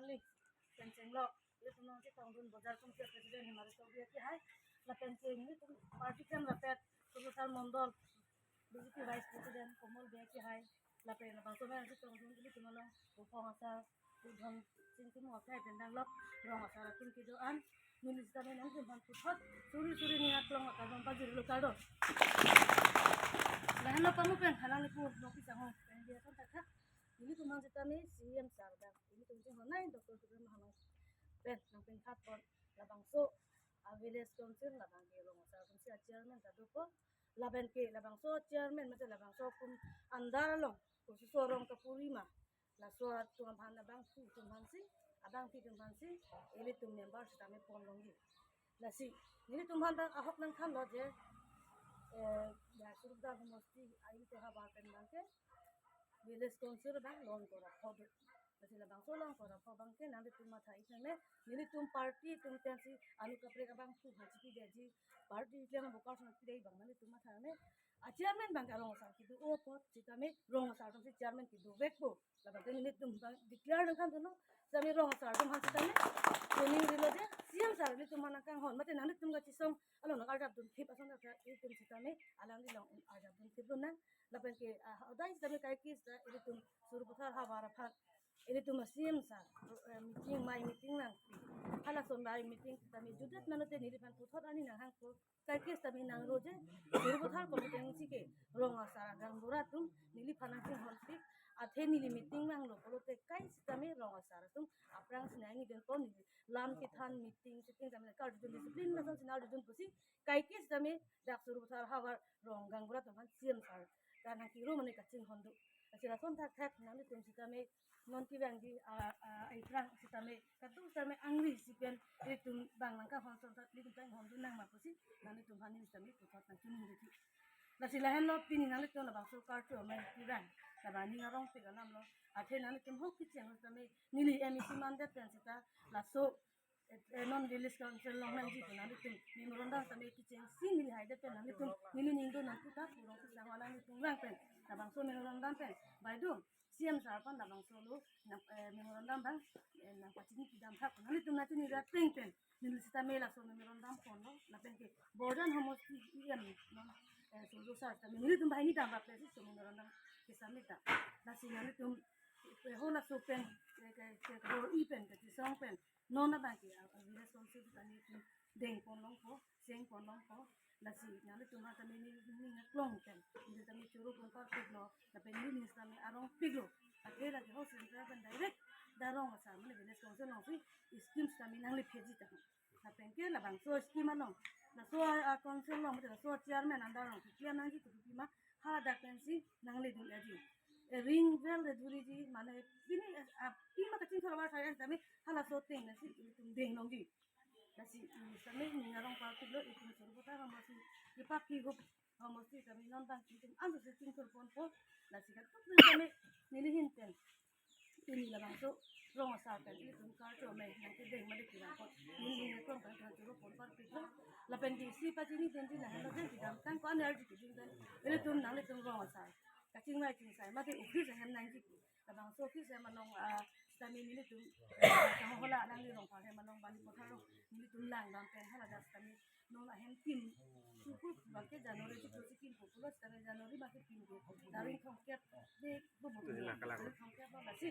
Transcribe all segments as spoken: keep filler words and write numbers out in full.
Kali, pen chenglok, ilitum nangchetongdun Bojar Committee President Hemari Tokbi akehai, lapen ke ilitum party kemrapet, Surbasar Mondol, B J P Vice President Komol Bey akehai, lapen labangso nangchetongdun ilitum along, Bupong asar, Budhon Sing Timung akehai pen danglok, rong asar atum kedo-an, neli sitame nangtumphan puthot, suri suri ning aklong akabang pajirlo kardom. Lahenlo pamu pen, halang lipu, noki sanghong, pen dia kan tak tak. Ilitum aphan sitame C M sir dak, ilitum chehonai Doctor Tuliram Ronghang pen nangpengkhat pon labangso a village council labang ke rong asar atum si a chairman ta dopo, lapen ke labangso chairman mate labangso atum andar along kursi sorong kapuri ma, laso atum aphan abangphu atum aphan si, abangpi atum aphan si, ilitum member sitame pon longji. Lasi nelitum aphan bang ahok nangthanlo je, eh, ya Surupdar homosti ain teha bar pen bang ke village council bang long kora phodo. Lasi labangso long kora pho bang ke nanglitum matha ithang ne, nelitum party atum pensi anu kaprek abangphu ha chipi deji, party yang bokar sang chipi dei bang nanglitum matha ne. A chairman bang ke rong asar kedo-o apot sitame rong asar atum si chairman kedovekpo. Lapen ke nelitum bang declare nangkangdunlo, sitame rong asar atum aphan sitame training dilo je, C M sir nelitum aphan nangkanghon, mate nanglitum kachesong along nang arjapdun thip ason ta ilitum sitame alangli along arjapdun thiplo nang. Lapen ke, ah, hodai sitame kaike sita ilitum Sarupathar havar aphan, ilitum a C M sir, eh, meeting, mei meeting nangpi. Halason mei meeting sitame jutdet manote neliphan puthot ani nanghangpo. Kaike sitame nangro je, Sarupathar committee si ke rong asar gaonbura atum neliphan nangchinghonpik, athe neli meeting nanglo pulote kai sitame rong asar atum aphrang si nangji denpo, neli lam kethan meeting sitting sitame karjudun discipline lason si nangkarjudun pusi kaike sitame dak Sarupathar havar rong gaonbura atum aphan C M sir ta nangkiro mane kachinghon do. Lasi lason thakthak nanglitum sitame non kevangji a, a, aphrang sitame kadokave sitame angri si pen ilitum bang nangkanghon asonthot ilitum kanghondun nang ma pusi nanglitum aphan neli sitame puthot nangchinghon dei. Lasi lahenlo pini nanglitum labangso karcho amei kevang, labang ning arongpik alamlo. Athe nanglitum ho kecheng sitame neli M A C mandet pen sita laso, eh, eh, non village council along nangji pu nanglitum memorandum sitame kechengsi neli haidet pen nanglitum neli ning do nangpu ta purong si sangwa nanglitum vang pen labangso memorandum pen, baidum C M sir aphan labangso lo nang, eh, memorandum bang, eh, nangpachini pidam thak nanglitum nangchini ra teng pen neli sitame laso memorandum ponlo, lapen ke Bojar homosti E M non, eh, Surjo sir sitame nelitum banghini damrap pensi laso memorandum kesubmit ta. Lasi nanglitum, eh, ho laso pen, eh, ke, ke, ho i pen, kachesong pen, non abang ke, ah, ah, village council sitame deng pon longpo, seng pon longpo. Lasi nanglitum aphan sitame ning, ning aklong pen, neli sitame choro pon parpiklo, lapen neli ning sitame arongpiklo. Athe lake ho central pen direct dak rong asar mane village council alongsi scheme sitame nanglephetji ta. Lapen ke labangso scheme along, laso a, a council along, mate laso chairman andar along keklem nangji kepu pima, hadak pensi nangledun aji. E ring well de duri ji, mane pini, eh, a, pima kachingthur abar saya sitame halaso ateng nangsi ilitum deng longji. Lasi, ilitum sitame ning arong parpiklo, ilitum Sarupathar homosti, kepaki hup homosti sitame non bang ilitum anso si chingthur ponpo, lasi kadokave sitame neli ahin pen pini labangso rong asar pen ilitum karcho amei nangkedeng malik kevang apot neli ning aklong pen kachoro pon parpiklo. Lapen ke isi pachini denji lahenlo je kedamtang ko-an arji keding pen ilitum nanglitum rong asar kachingvai chingsai mate office ahem nangji pu. Labangso office ahem along, ah, sitame nelitum, ah, kahohola alangli Rongphar ahem along Balipathar along nelitum langdam pen haladak sitame non ahem kim suku bangke January chiklo si kimpo pulo sitame January bangke kimpo. Tarik thomkep de bubu. Tarik thomkep bang lasi.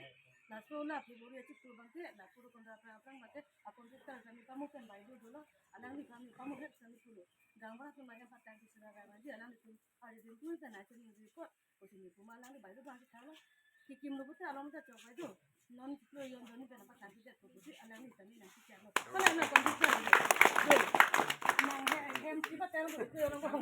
Laso la February chiklo bangke la puru kondra aphrang aphrang bangke akon kita sitame pamu pen baidum dolo. Alangliphan pamu hep sitame pulo. Gaonbura atum ahem patang kisira gaonbura ji alanglitum hari din tu pen aja ni report. Kosini puma alangli baidum bangke thala. Kikimlo puta along ta chok baidum. Non chiklo jon jonni pen apa tangki jat ko pusi alangli sitame nangkecharlo. Hala na kon kecharlo. Nang he hem kiba tang ko ko along ko.